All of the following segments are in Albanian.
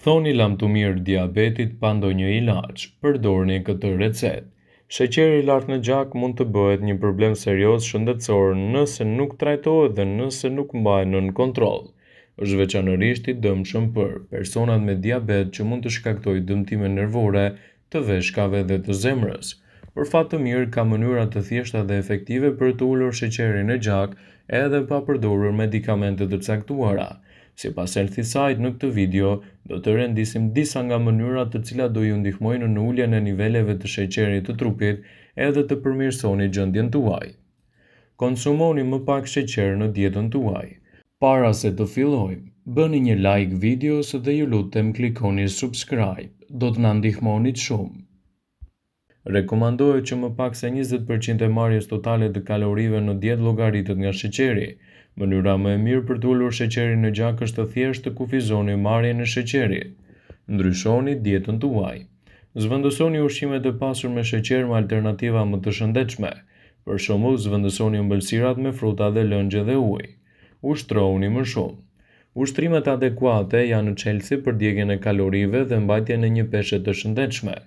Thoni lamtumirë diabetit pa ndonjë ilaç, përdorni këtë recetë. Sheqeri i lartë në gjak mund të bëhet një problem serioz shëndetësor nëse nuk trajtohet dhe nëse nuk mbahet nën kontroll. Është veçanërisht i dëmshëm për personat me diabet që mund të shkaktojë dëmtime nervore të veshkave dhe të zemrës. Për fat të mirë, ka mënyra të thjeshta dhe efektive për të ulur sheqerin në gjak edhe pa përdorur medikamente të caktuara. Sipas Healthysite, në këtë video do të rendisim disa nga mënyrat të cilat do ju ndihmojnë në uljen e niveleve të sheqerit të trupit edhe të përmirësoni gjendjen tuaj. Konsumoni më pak sheqer në dietën tuaj. Para se të fillojmë, bëni një like videos dhe ju lutem klikoni subscribe, do të na ndihmonit shumë. Rekomandohet që më pak se 20% e marrjes totale të kalorive në dietë llogaritet nga sheqeri. Mënyra më e mirë për të ulur sheqerin në gjak është thjesht të kufizoni marrjen e sheqerit. Ndryshoni dietën tuaj. Zvendësoni ushqimet e pasur me sheqer me alternativa më të shëndetshme. Për shembull, zvendësoni ëmbëlsirat me fruta dhe lëngje dhe ujë. Ushtrohuni më shumë. Ushtrimet adekuate janë çelësi për djegien e kalorive dhe mbajtjen e një peshe të shëndetshme.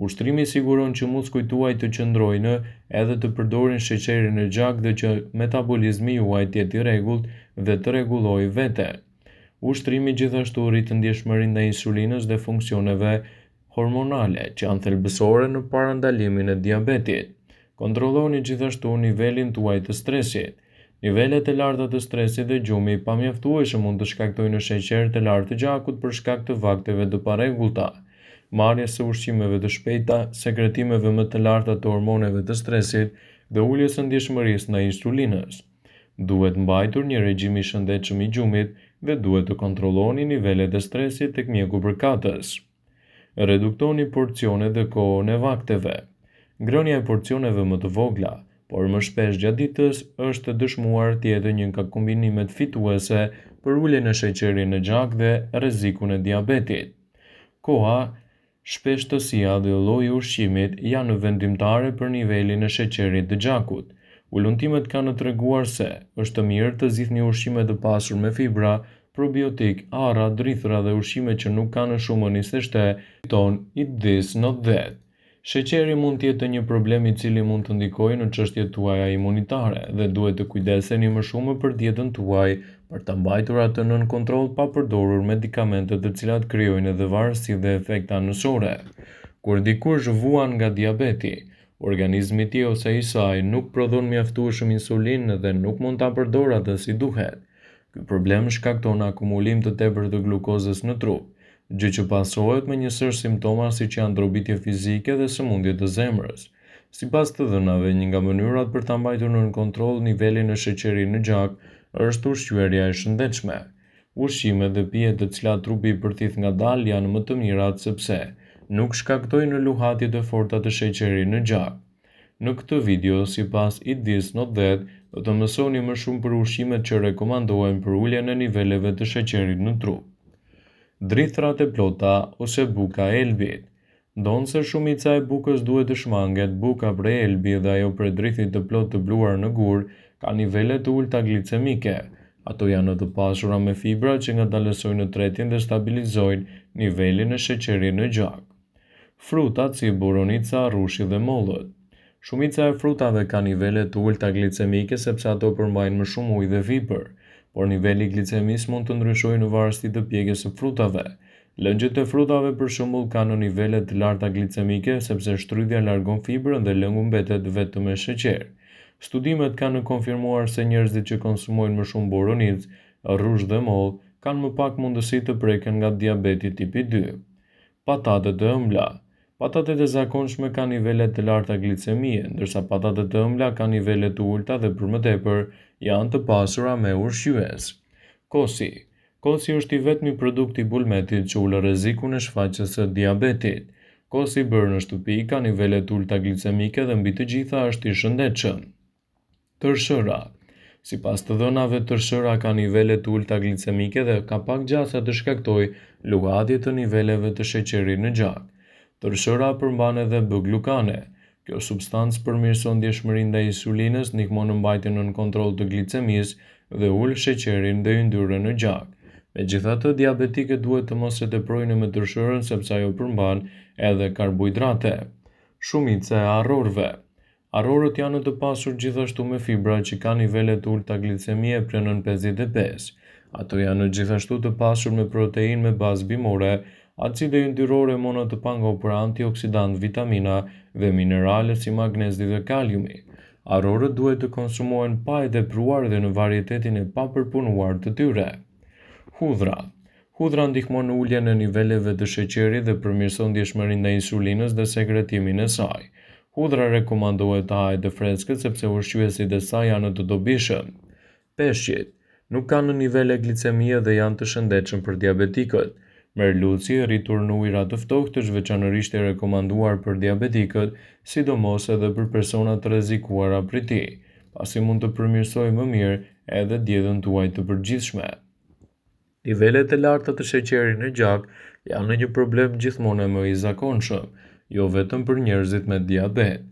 Ushtrimi siguron që muskujt tuaj të qëndrojnë edhe të përdorin sheqerin në gjak dhe që metabolizmi juaj të jetë i rregullt dhe të rregullojë veten. Ushtrimi gjithashtu rrit ndjeshmërinë ndaj insulinës dhe funksioneve hormonale që janë thelbësore në parandalimin e diabetit. Kontrolloni gjithashtu nivelin tuaj të stresit. Nivelet e larta të stresit dhe gjumi i pamjaftueshëm mund të shkaktojnë sheqer të lartë të gjakut për shkak të vakteve të parregullta, marrjes së ushqimeve të shpejta, sekretimeve më të larta të hormoneve të stresit dhe uljes së ndjeshmërisë ndaj insulinës. Duhet mbajtur një regjim i shëndetshëm i gjumit dhe duhet të kontrolloni nivelet e stresit tek mjeku përkatës. Reduktoni porcionet dhe kohën e vakteve. Ngrënia e porcioneve më të vogla, por më shpesh gjatë ditës, është dëshmuar të jetë një nga kombinimet fituese për uljen e sheqerit në gjak dhe rrezikun e diabetit. Koha, shpeshtësia dhe lloji i ushqimit janë vendimtare për nivelin e sheqerit të gjakut. Hulumtimet kanë treguar se është mirë të zgjidhni ushqime të pasur me fibra, probiotik, arra, drithëra dhe ushqime që nuk kanë shumë niseshte, citon Eat This Not That. Sheqeri mund të jetë një problem i cili mund të ndikojë në çështjet tuaja imunitare dhe duhet të kujdeseni më shumë për dietën tuaj për ta mbajtur atë nën kontroll pa përdorur medikamente të cilat krijojnë edhe varësi dhe efekte anësore. Kur dikush vuan nga diabeti, organizmi i tij ose i saj nuk prodhon mjaftueshëm insulinë dhe nuk mund ta përdorë atë si duhet. Ky problem shkakton akumulim të tepërt të glukozës në trup, gjë që pasohet me një sërë simptoma siç janë drobitje fizike dhe sëmundje të zemrës. Sipas të dhënave, një nga mënyrat për ta mbajtur nën kontroll nivelin e sheqerit në gjak është ushqyerja e shëndetshme. Ushqimet dhe pijet të cilat trupi i përthith ngadalë janë më të mirat sepse nuk shkaktojnë luhatje të forta të sheqerit në gjak. Në këtë video, sipas Eat This Not That, do të mësoni më shumë për ushqimet që rekomandohen për uljen e niveleve të sheqerit në trup. Drithërat e plota ose buka e elbit. Ndonëse shumica e bukës duhet të shmanget, buka prej elbi dhe ajo prej drithit të plotë të bluar në gur ka nivele të ulëta glicemike. Ato janë të pasura me fibra që ngadalësojnë tretjen dhe stabilizojnë nivelin e sheqerit në gjak. Frutat si boronica, rrushi dhe mollët. Shumica e frutave ka nivele të ulëta glicemike sepse ato përmbajnë më shumë ujë dhe fibër, por niveli i glicemisë mund të ndryshojë në varësi të pjekjes së frutave. Lëngjet e frutave për shembull kanë nivele të larta glicemike sepse shtrydhja largon fibrën dhe lëngu mbetet vetëm me sheqer. Studimet kanë konfirmuar se njerëzit që konsumojnë më shumë boronicë, rrush dhe mollë kanë më pak mundësi të preken nga diabeti tipi 2. Patatet e ëmbla. Patatet e zakonshme kanë nivele të larta glicemie, ndërsa patatet e ëmbla kanë nivele të ulëta dhe për më tepër janë të pasura me ushqyes. Kosi. Kosi është i vetmi produkt i bulmetit që ul rrezikun e shfaqjes së diabetit. Kosi i bërë në shtëpi ka nivele të ulëta glicemike dhe mbi të gjitha është i shëndetshëm. Tërshëra. Sipas të dhënave, tërshëra ka nivele të ulëta glicemike dhe ka pak gjasa të shkaktojë luhatje të niveleve të sheqerit në gjak. Tërshëra përmban edhe B-glukane. Kjo substancë përmirëson ndjeshmërinë ndaj insulinës, ndihmon në mbajtjen nën kontroll të glicemisë dhe ul sheqerin dhe yndyrën në gjak. Megjithatë, diabetikët duhet të mos e teprojnë me tërshërën sepse ajo përmban edhe karbohidrate. Shumica e arrorëve. Arrorët janë të pasur gjithashtu me fibra që kanë nivele të ulëta glicemie prej nën 55. Ato janë gjithashtu të pasur me proteinë me bazë bimore, acide yndyrore mono të pangopura, antioksidantë, vitamina dhe minerale si magnezi dhe kaliumi. Arrorët duhet të konsumohen pa e tepruar dhe në varietetin e papërpunuar të tyre. Hudhra. Hudhra ndihmon në uljen e niveleve të sheqerit dhe përmirëson ndjeshmërinë ndaj insulinës dhe sekretimin e saj. Hudhra rekomandohet të hahet e freskët sepse ushqyesit e saj janë të dobishëm. Peshqit. Nuk kanë nivele glicemie dhe janë të shëndetshëm për diabetikët. Merluci, rritur në ujëra të ftohtë, është veçanërisht i rekomanduar për diabetikët, sidomos edhe për persona të rrezikuara prej tij, pasi mund të përmirësojë më mirë edhe dietën tuaj të përgjithshme. Nivelet e larta të sheqerit në gjak janë një problem gjithmonë e më i zakonshëm, jo vetëm për njerëzit me diabet.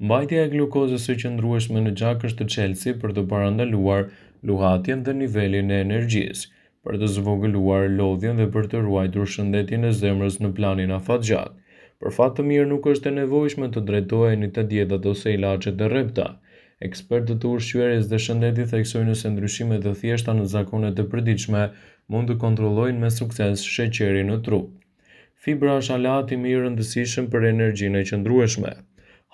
Mbajtja e glukozës së qëndrueshme në gjak është çelësi për të parandaluar luhatjen dhe nivelin e energjisë, për të zvogëluar lodhjen dhe për të ruajtur shëndetin e zemrës në planin afatgjatë. Për fat të mirë nuk është e nevojshme të drejtoheni te dietat ose ilaçet e rrepta. Ekspertët e ushqyerjes dhe shëndetit theksojnë se ndryshimet e thjeshta në zakonet e përditshme mund të kontrollojnë me sukses sheqerin në trup. Fibra është aleati më i rëndësishëm për energjinë e qëndrueshme.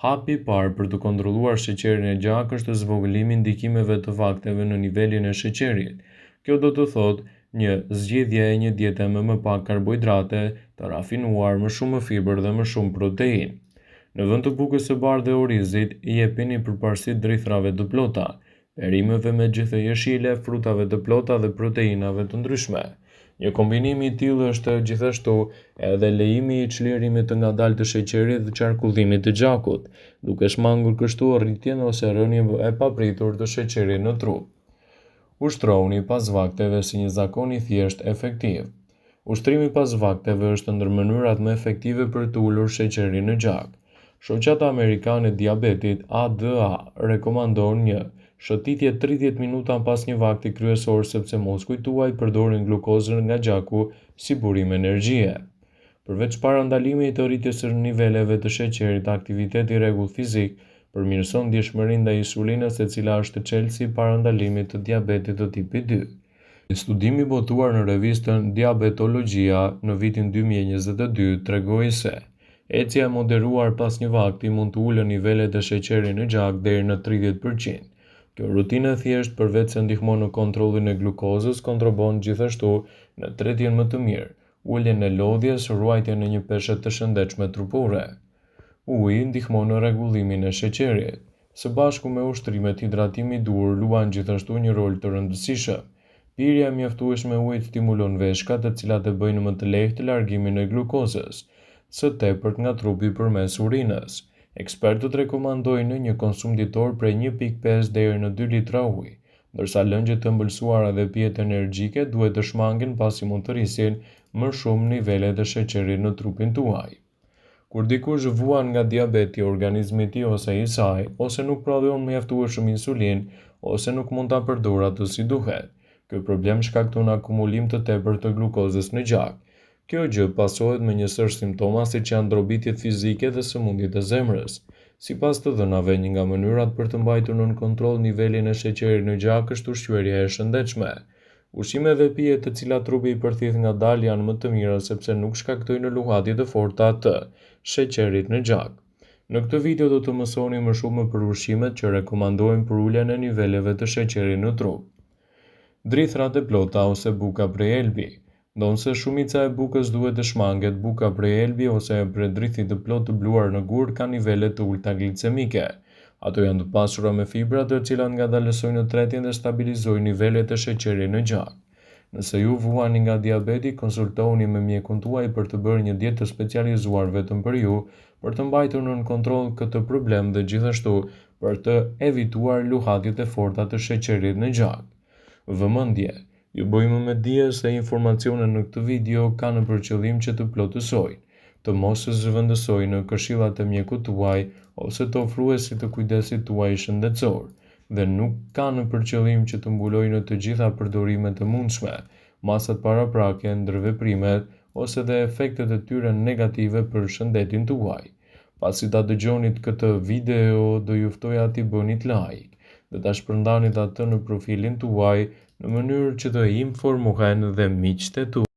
Hapi i parë për të kontrolluar sheqerin e gjak është zvogëlimi i ndikimeve të vakteve në nivelin e sheqerit. Kjo do të thotë një zgjidhje e një diete me më pak karbohidrate të rafinuar, më shumë fibër dhe më shumë proteinë. Në vend të bukës së bardhë dhe orizit, jepini përparësi drithërave të plota, perimeve me gjethe jeshile, frutave të plota dhe proteinave të ndryshme. Një kombinim i tillë është gjithashtu edhe lejimi i çlirimit të ngadaltë të sheqerit dhe qarkullimit të gjakut, duke shmangur kështu rritjen ose rënien e papritur të sheqerit në trup. Ushtrohuni pas vakteve si një zakon i thjeshtë efektiv. Ushtrimi pas vakteve është ndër mënyrat më efektive për të ulur sheqerin në gjak. Shoqata Amerikane e Diabetit, ADA, rekomandon një shëtitje 30 minuta pas një vakti kryesor sepse muskujt tuaj përdorin glukozën nga gjaku si burim energjie. Përveç parandalimit të rritjes së niveleve të sheqerit, aktiviteti i rregullt fizik përmirëson ndjeshmërinë ndaj insulinës e cila është çelësi i parandalimit të diabetit të tipit 2. Një studim i botuar në revistën Diabetologjia në vitin 2022 tregoi se ecja e moderuar pas një vakti mund të ulë nivelet e sheqerit në gjak deri në 30%. Kjo rutinë e thjeshtë përveç se ndihmon në kontrollin e glukozës, kontribuon gjithashtu në tretjen më të mirë, uljen e lodhjes, ruajtjen e një peshe të shëndetshme trupore. Uji ndihmon në rregullimin e sheqerit. Së bashku me ushtrimet, hidratimi i duhur luan gjithashtu një rol të rëndësishëm. Pirja e mjaftueshme e ujit stimulon veshkat, të cilat e bëjnë më të lehtë largimin e glukozës së tepërt nga trupi përmes urinës. Ekspertët rekomandojnë një konsum ditor prej 1.5 deri në 2 litra ujë, ndërsa lëngjet të ëmbëlsuara dhe pijet energjike duhet të shmangen pasi mund të rrisin më shumë nivelet e sheqerit në trupin tuaj. Kur dikush vuan nga diabeti, organizmi i tij ose i saj, ose nuk prodhon mjaftueshëm insulinë, ose nuk mund ta përdorë atë si duhet. Ky problem shkakton akumulim të tepërt të glukozës në gjak. Kjo gjë pasohet me një sërë simptoma siç janë drobitjet fizike dhe sëmundjet e zemrës. Sipas të dhënave, një nga mënyrat për të mbajtur nën kontroll nivelin e sheqerit në gjak është ushqyerja e shëndetshme. Ushqime dhe pije të cilat trupi i përthith ngadalë janë më të mira sepse nuk shkaktojnë luhatje të forta të sheqerit në gjak. Në këtë video do të mësoni më shumë për ushqimet që rekomandohen për uljen e niveleve të sheqerit në trup. Drithërat e plota ose buka prej elbi. Ndonëse shumica e bukës duhet të shmanget, buka prej elbi ose prej drithit të plotë të bluar në gur ka nivele të ulëta glicemike. Ato janë të pasura me fibra të cilat ngadalësojnë tretjen dhe stabilizojnë nivelet e sheqerit në gjak. Nëse ju vuani nga diabeti, konsultohuni me mjekun tuaj për të bërë një dietë të specializuar vetëm për ju, për të mbajtur nën kontroll këtë problem dhe gjithashtu për të evituar luhatjet e forta të sheqerit në gjak. Vëmendje! Ju bëjmë me dije se informacionet në këtë video kanë për qëllim që të plotësojnë, të mos zëvendësojnë këshillat e mjekut tuaj ose të ofruesit të kujdesit tuaj shëndetësor dhe nuk kanë për qëllim që të mbulojnë të gjitha përdorimet e mundshme. masat paraprake, ndërveprimet ose dhe efektet e tyre negative për shëndetin tuaj. Pasi ta dëgjonit këtë video, do ju ftoja t'i bënit like dhe ta shpërndanit atë në profilin tuaj në mënyrë që të informohen dhe miqtë e tu.